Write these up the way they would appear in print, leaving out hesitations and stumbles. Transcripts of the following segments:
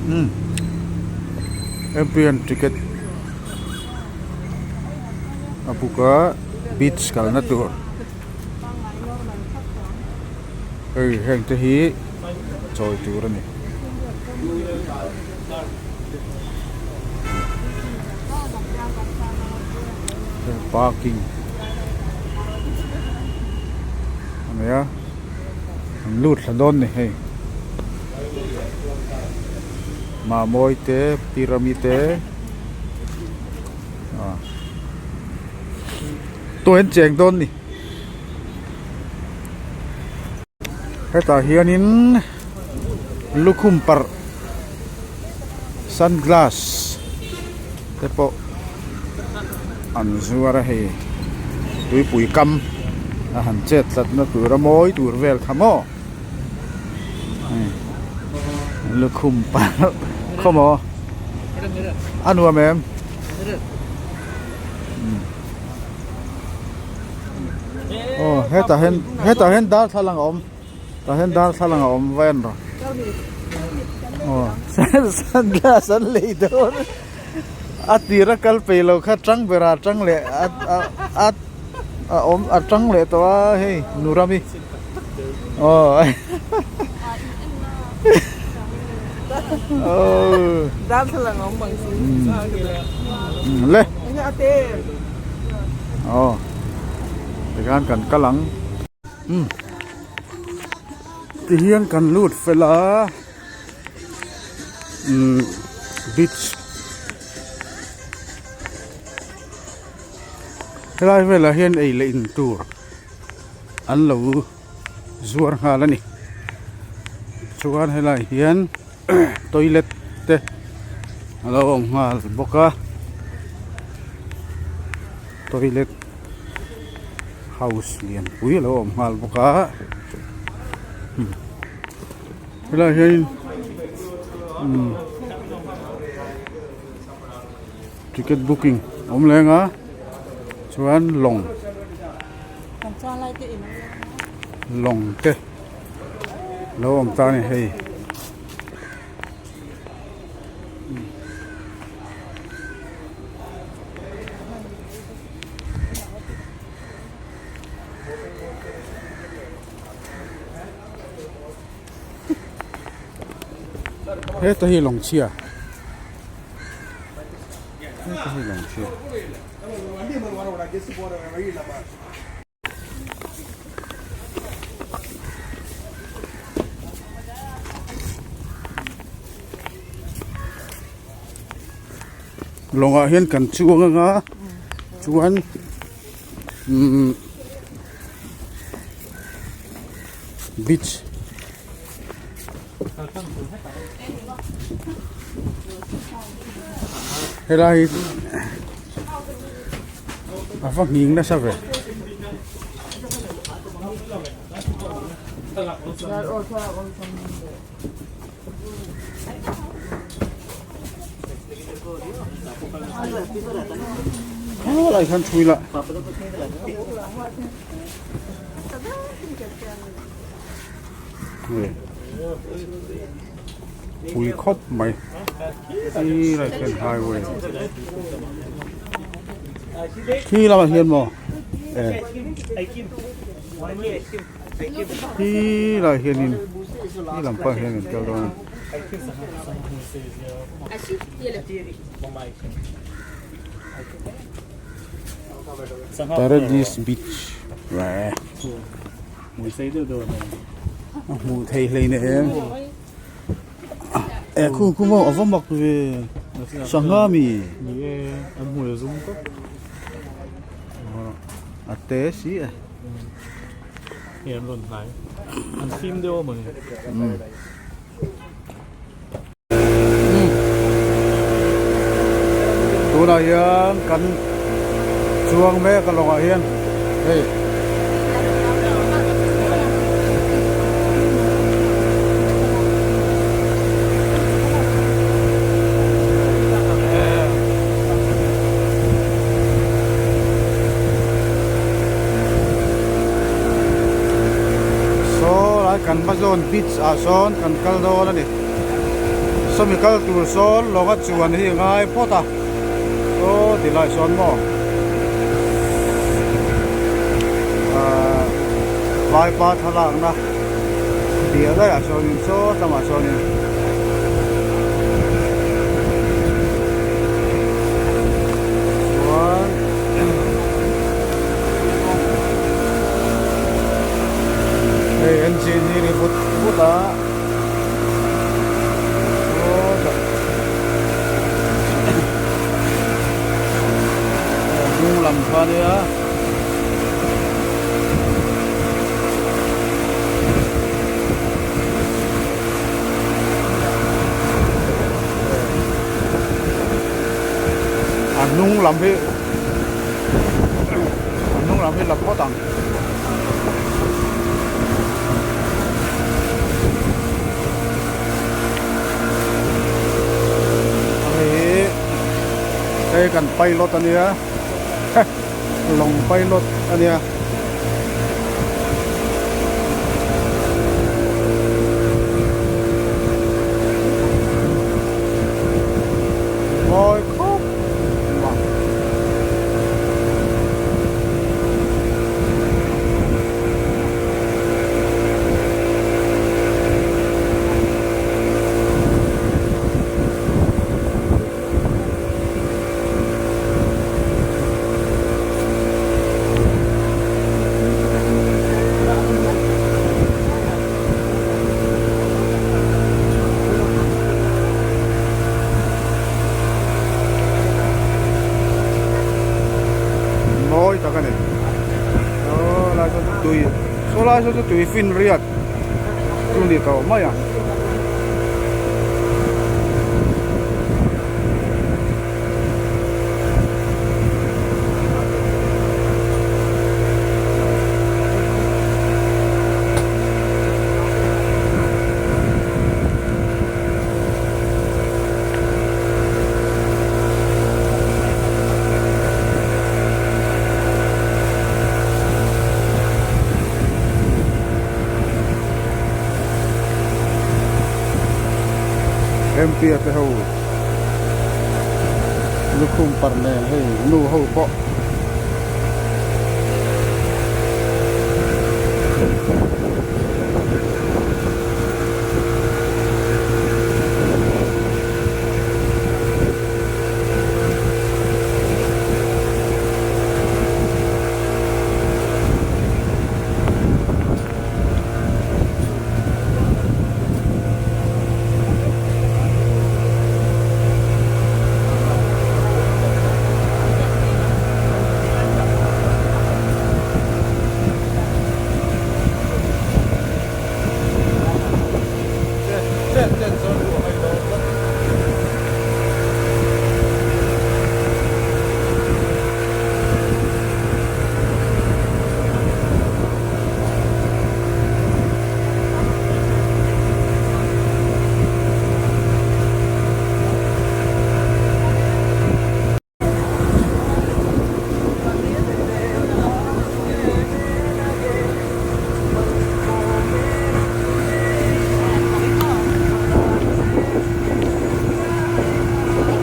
Umm Appian ticket a book a beach kalna tur hei heng te hi chawi tur a ni. Parking a nei a an lut thla dawn ni hei Mahmawi te Pirami te ah tawh an cheng dawn ni hetah hianin. Lukhum parh sunglass te pawh an zuar a hei tuipui kam a han chet tlat na tur a mawi tur vel kha maw lukhum parh khawmaw a nuam em. Aw hetah hian hetah hian darthlalang a awm. Tah hian darthlalang a awm va en rawh. Aw sunglass an lei dawn a tir a kal peih lo kha tang ber ah tang leh a a a awm a tang leh tawh a hei Nurami aw aw darthlalang a awm bang si le aw tikhan kan kal ang. Umm tihian kan lut fel a umm beach helai velah hian ei leh in tur an lo zuar nghal a ni chuan helai hian toilet te a lo awm nghal bawk a toilet. House lian pui a lo awm nghal bawk a helaiah hianin umm ticket booking a awm leng a chuan lawng lawng te a lo awm ta a ni hei. Heta hi lawng chhia heta hi lawng chhia. Lawngah hian kan chuang anga chuan umm beach helai hi a va nghing nasa ve. Khaw lai khan thui lah. Pui khawp mai khi lai khian highway khi lamah hian maw e khi lai hianin khi lam pawh hian an kal dawn a. Paradise beach a hmuh theih hlei na em eh khu khu maw a va mak ve sangha mi a te si a Tunah hian kan chuang mek a lawngah hian hei saw lai kan va zawn beach ah sawn kan kal dawn a ni. Sawmi kal tur sawn lawnga chuan hi a ngai phawt a aw ti lai sawn maw ahh vaipa thlalakna piah daih ah sawnin saw lamah sawnin. Chuan hei engine hi ri vut vut a sawtah hnung lam kha ania. A hnung lam hi a hnung lam hi la phawt ang. Hei hi hei kan pilot a nia lawng pilot a nia. Mawi khawp mai. Mawi tak a ni. Saw lai saw chu tui saw lai saw chu tui fin riat chu ni tawh mai a. Mpia te ho lukhum parh nen hei nu ho pawh.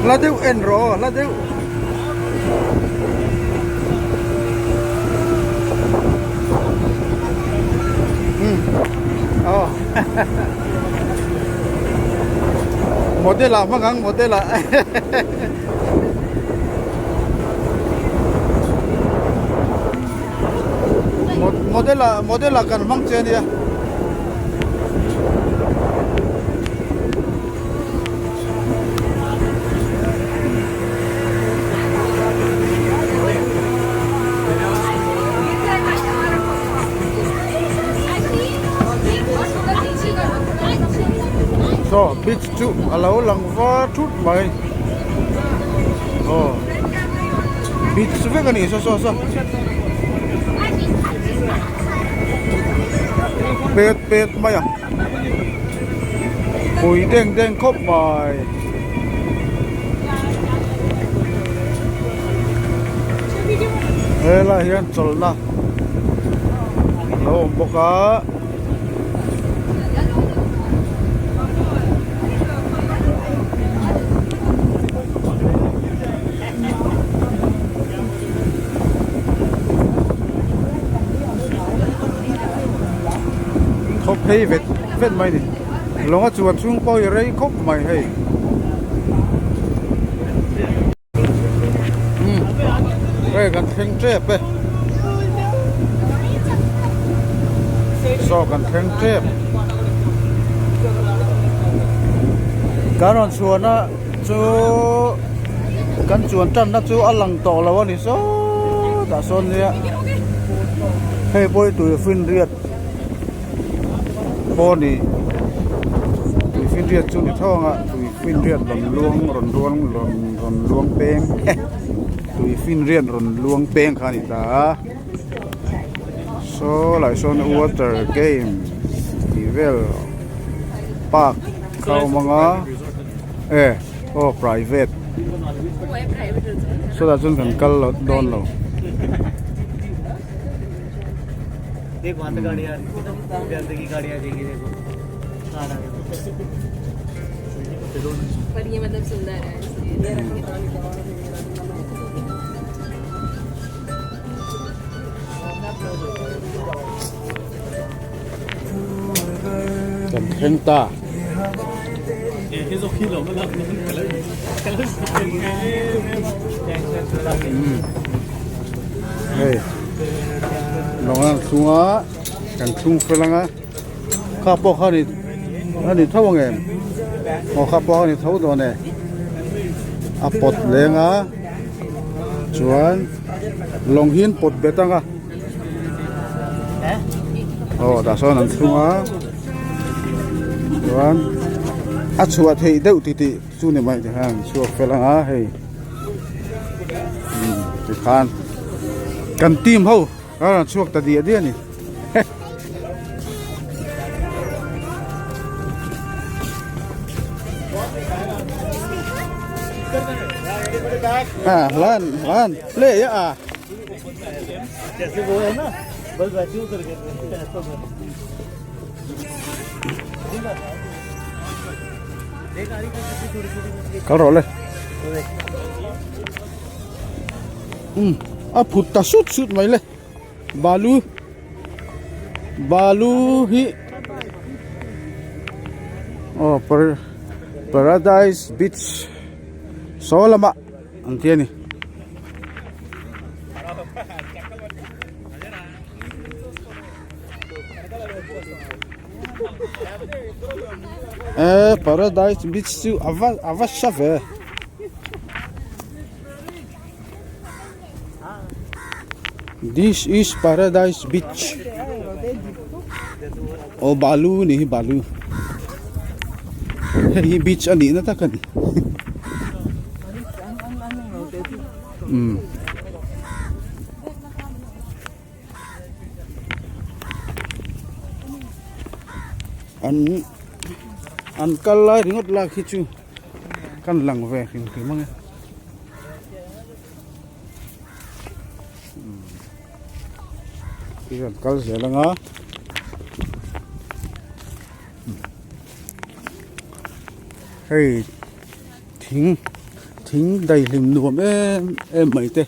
Hla deuh en rawh aw hla deuh. Aw model ah hmang ang model ah. Model ah model ah kan hmang che ania. Saw beach chu a lo lang var thut mai aw beach vek a ni saw saw saw pet pet mai a. Pui deng deng khawp mai. Helai hian chawlhna a lo awm bawk a. phei vet vet mai a ni lawng a chuan chhung pawh hi rei khawp mai hei umm hei kan thleng tep e saw kan thleng tep kan rawn chhuan a chu kan chuan tanna chu a lang tawh lo a ni sawtah sawn nia hei pawh hi tui finriat pawh a ni tui finriat chu ni tho ang a tui finriat rawn luang rawn luang rawn rawn luang peng tui finriat rawn luang peng kha a ni ta a saw lai sawn water game tih vel park kha a awm ang a e aw private sawtah chuan kan kal lo dawn lo. Kan thleng ta. Hei lawng a thlung a kan thlung fel ang a kha pawh kha ni a ni tho ang em aw kha pawh a ni tho dawn e a pawt leng a chuan lawng hi an pawt bet ang a aw tah sawn an thlung a chuan a chhuah theih deuh ti tih chu ni mai tikhan chhuak fel ang a hei tikhan kan team ho a rawn chhuak ta diah diah a ni. À, lan, lan, play á à. Kal rawh le. Um, a phut ta sut sut mai le. Balu balu hi aw par paradise beach saw lamah an ti a ni. Eh paradise beach chu ava ava hre ve. This is paradise beach aw balu ni hi balu hei hi beach a nih na tak a ni umm. An an kal lai ringawt lak hi chu kan lang ve hrim hrim ang e. Ti hian kal zel ang a hei thing thing daihlim nuam em em mai te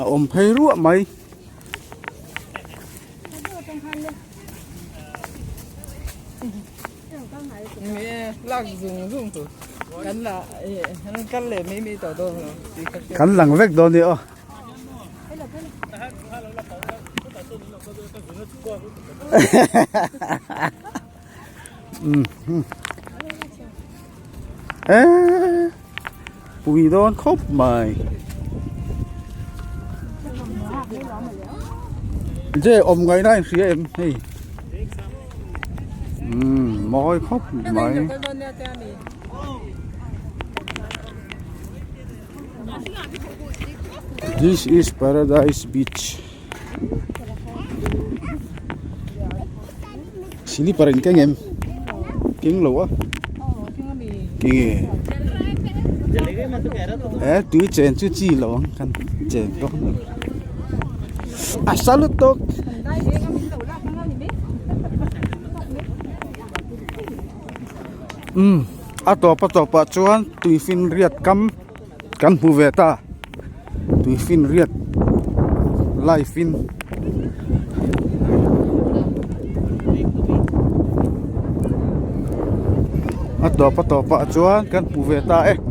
a awm phei ruah mai. Kan lang vek dawn ni aw. Eh pui dawn khawp mai. Je awm ngaihna in hria em hei. Umm mawi khawp mai. This is paradise beach. Slipper in keng em keng lo a keng e he tui chen chu chi lo ang kan chen bawk a sa lutuk umm a tawp a tawp ah chuan tui finriat kam kan hmu ve ta. Tui finriat live in. A tawp a tawpah chuan kan hmu ve ta e.